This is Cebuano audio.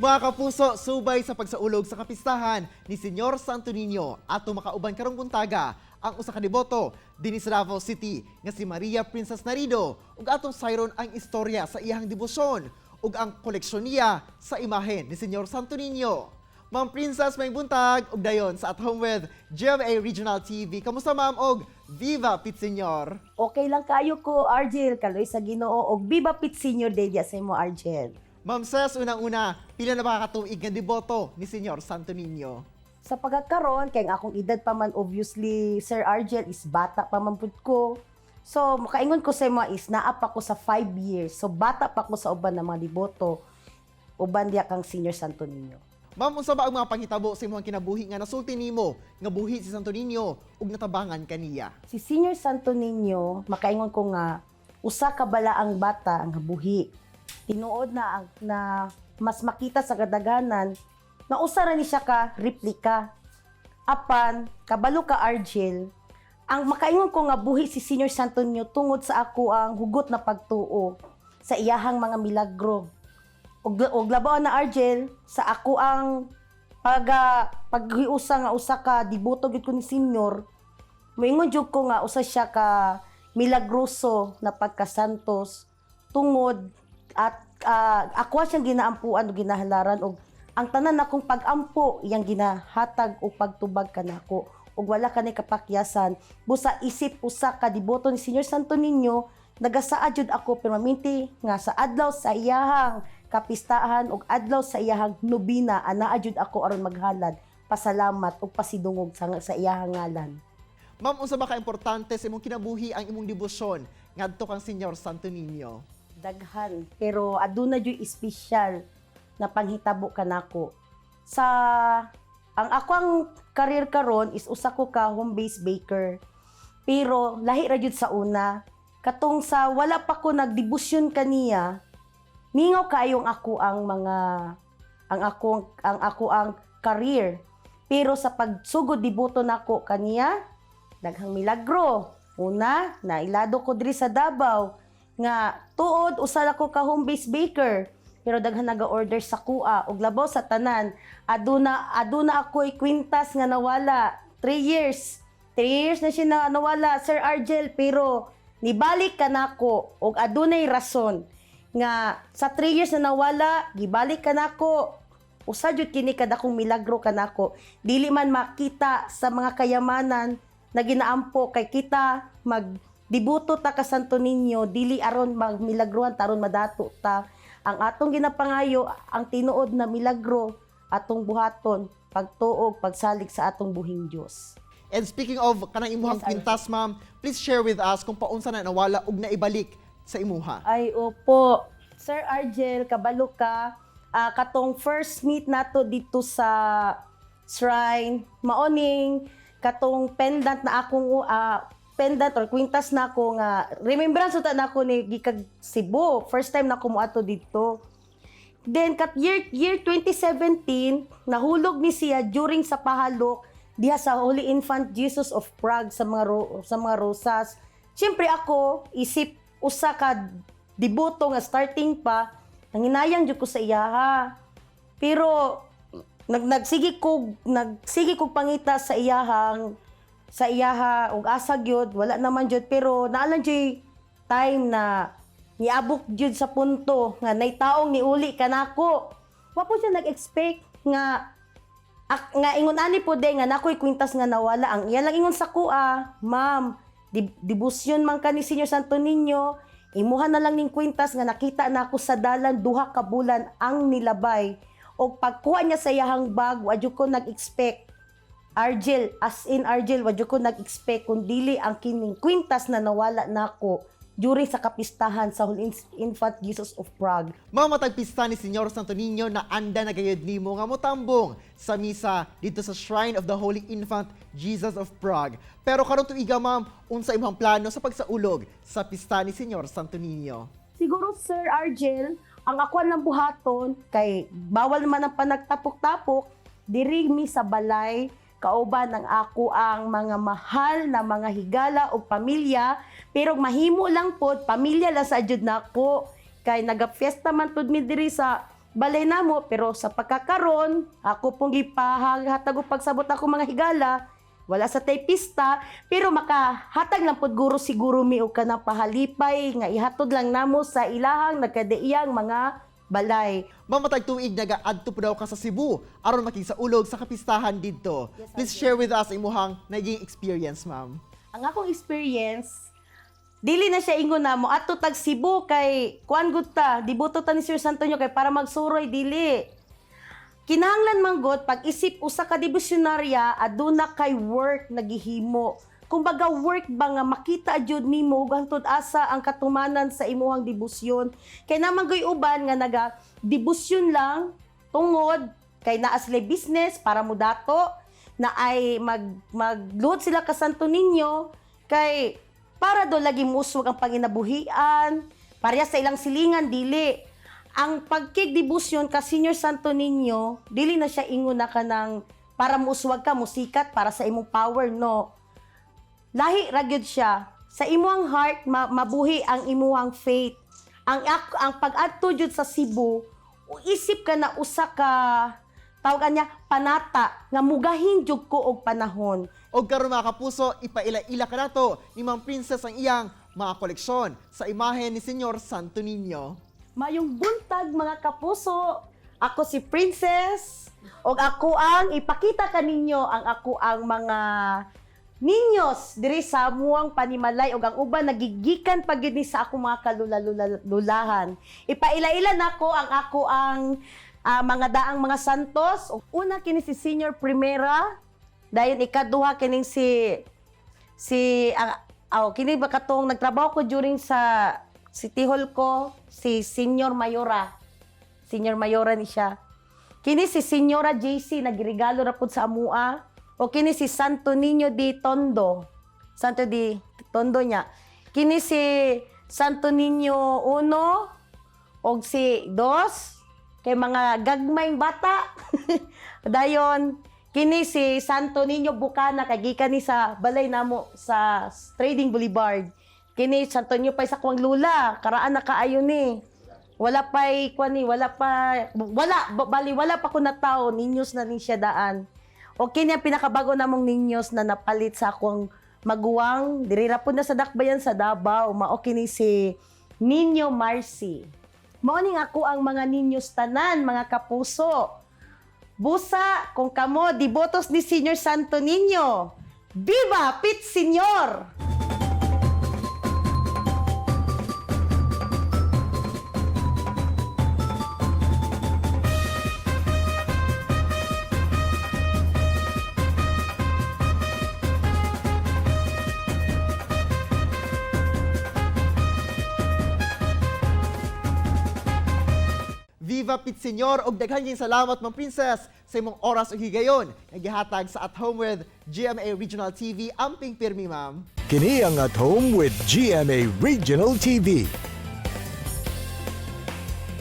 Mga kapuso, subay sa pagsaulog sa kapistahan ni Senyor Santo Niño, ato makauban karong buntaga ang usa ka deboto dinhi sa Davao City nga si Maria Princess Narido ug atong sayron ang istorya sa iyang debosyon ug ang koleksyon niya sa imahen ni Senyor Santo Niño. Ma'am Princess, maayong buntag ug dayon sa At Home with GMA Regional TV. Kamusta, ma'am, og Viva Pit Señor? Okay lang kayo ko, Argel. Kaloy sa Ginoo og Viva Pit Senior Day diya sa imo, Argel. Ma'am Ses, unang-una, pila na ba katuig nga deboto ni Senyor Santo Niño? Sa pagkakaron, kay ang akong edad pa man obviously, Sir Argel, is bata pa man pud ko. So, makaingon ko sa imo is naa pa ko sa 5 years. So, bata pa ko sa uban ng mga deboto. Uban diya kang Senior Santo Niño. Ma'am, unsa ba ang mga panghitabo sa imong kinabuhi nga nasulti nimo nga buhi si Santo Niño ug natabangan kaniya? Si Senior Santo Niño, makaingon ko nga usa ka balaang bata ang buhi. Tinuod na na mas makita sa kadaghanan na usa ra ni siya ka replika. Apan kabalo ka, Argel, ang makaingon ko nga buhi si Senior Santo Niño tungod sa ako ang hugot na pagtuo sa iyahang mga milagro. Ug labaw na, Argel, sa ako ang paghiusa nga usa ka deboto gyud ko ni Senior, moingon jud ko nga usa siya ka milagroso na pagkasantos tungod at ako siyang ginaampuan o ginahalaran og ang tanan akong pag-ampo iyang ginahatag og pagtubag kanako ug wala kanay kapakyasan. Busa isip usa ka deboto ni Señor Santo Niño, nagasaad jud ako permanente nga sa adlaw sa iyahang kapistahan ug adlaw sa iyahang nobina, anaa jud ako aron maghalad pasalamat ug pasidungog sa iyahang ngalan. Ma'am, unsa ba ka importante sa imong kinabuhi ang imong debosyon ngadto kang Señor Santo Niño? Daghan, pero aduna jud espesyal na panghitabo kanako. Sa ang ako ang career karon is usa ko ka home based baker, pero lahi ra jud sa una. Katong sa wala pa ko nagdebosyon kaniya, mingaw kaayong ako ang mga ang ako ang career, pero sa pagsugod deboto nako kaniya, daghang milagro. Una, nailado ko diri sa Davao nga tuod usa ra ko ka home based baker, pero daghan naga-order sa kuha. Ug labaw sa tanan, aduna ako'y kwintas nga nawala 3 years. 3 years na siya na nawala, Sir Argel, pero nibalik kanako og adunay rason nga sa 3 years na nawala, gibalik kanako. Usa jud kini kadakong milagro kanako. Dili man makita sa mga kayamanan na ginaampo, kay kita mag deboto ta ka Santo Niño dili aron magmilagruhan ta, aron madato ta. Ang atong ginapangayo ang tinuod na milagro, atong buhaton pagtuog, pagsalig sa atong buhing Dios. And speaking of kanang imuhang kwintas, ma'am, please share with us kung paunsa na nawala ug naibalik sa imuha. Ay, opo. Sir Argel, kabalo ka, katong first meet nato dito sa shrine, maoning katong pendant na akong pendant or kwintas na ako nga remembrance ta na ako ni gikag Cebu. First time na ako moadto dito. Then kat year year 2017, nahulog ni siya during sa pahalok diha sa Holy Infant Jesus of Prague sa mga rosas. Siyempre ako isip usa ka deboto nga starting pa, nanginayang jud ko sa iyaha. Pero nagsige kog pangita sa iyaha ug asa gyud, wala naman jud, pero naa lang jud time na niabot jud sa punto nga nay taong niuli kanako. Wa po siya nag-expect nga nga ingon ani po de nga nakoy kwintas nga nawala. Ang iya lang ingon sa kuha, "Ma'am, debosyon man ka ni Señor Santo Niño, imuha na lang ning kwintas nga nakita na ako sa dalan 2 ka bulan ang nilabay." Og pagkuha niya sa iyahang bag, wa jud ko nag-expect, Argel, as in Argel, wa jud ko nag-expect kung dili ang kining kwintas na nawala nako during sa kapistahan sa Holy Infant Jesus of Prague. Ma'am, matag pista ni Señor Santo Niño na anda na gayud nimo nga motambong sa misa dito sa Shrine of the Holy Infant Jesus of Prague. Pero karon tuiga, ma'am, unsa imong plano sa pagsaulog sa pista ni Señor Santo Niño? Siguro, Sir Argel, ang ako lang buhaton kay bawal man ang panagtapok-tapok, diri mi sa balay kauban ng ako ang mga mahal na mga higala o pamilya, pero mahimo lang pod pamilya lang sa jud nako kay nagafiesta man pud mi diri sa balay namo, pero sa pagkakaron ako pong gipahatag og pagsabot ako mga higala, wala sa tay pista, pero makahatag lang pud guro siguro mi og kanang pahalipay nga ihatod lang namo sa ilahang nagkadaiyang mga balay. Mamatag tuig nagaadto po daw ka sa Cebu aron makigsaulog sa kapistahan didto. Yes, Please share with us imuhang naging experience, ma'am. Ang akong experience, dili na siya ingon na mo adto tag Cebu kay kuan gud ta, dibuto ta ni Sir Santonio kay para magsuroy, dili. Kinahanglan man gud pag isip usa ka devosyonarya, aduna kay work nagihimo. Kumbaga work ba nga makita jud nimo ug hangtod asa ang katumanan sa imuhang debosyon. Kay naman goy uban nga naga debosyon lang tungod kay naa sila business para mo dato na ay magluhod sila ka Santo Niño kay para do lagi muswag ang panginabuhian, pareha sa ilang silingan, dili. Ang pagkigdebosyon ka Senior Santo Niño, dili na siya ingon na ka ng para muuswag ka, musikat para sa imong power, no. Lahi ra gyud siya. Sa imuhang heart, mabuhi ang imuhang faith. Ang pag-adto jud sa Cebu, isip ka na usa ka tawag niya panata nga mugahin jud ko og panahon. Og karon, mga kapuso, ipaila-ila ka nato ni Ma'am Princess ang iyang mga koleksyon sa imahe ni Senyor Santo Niño. Mayong buntag, mga kapuso. Ako si Princess og ako ang ipakita kaninyo ang ako ang mga ninyos diri sa amuang panimalay og ang uban nagigikan pa gyud ni sa akong mga kalula-lulahan. Ipaila-ila nako ang ako ang mga daang mga santos. Una kini si Senior Primera, dayon ikaduha kining si si aw, kini ba katong nagtrabaho ko during sa City Hall ko, si Senior Mayora. Senior Mayora ni siya. Kini si Senyora JC, nagregalo ra pud sa amua. O kini si Santo Niño de Tondo. Santo de Tondo niya. Kini si Santo Niño 1 og si 2 kay mga gagmayng bata. Dayon kini si Santo Niño Bukana kay gikan ni sa balay namo sa Trading Boulevard. Kini Santo Niño pa sa kuwang lula, karaan na kaayo ni. Wala pa'y kuan ni, wala pa wala bali wala pa ko natawo, ninyos na ni siya daan. O kini ang pinakabago namong ninyos na napalit sa akong maguwang, diri ra pud na sa Dakbayan sa Davao, mao kini si Ninyo Marcy. Mao ning ako ang mga ninyos tanan, mga kapuso. Busa, kung kamo, dibotos ni Senior Santo Niño. Viva Pit Senior! Viva Pit Señor og daghan kayong salamat, Ma'am Princess, sa imong oras ug higayon nga gihatag sa At Home with GMA Regional TV. Amping pirmi, ma'am. Kini ang At Home with GMA Regional TV.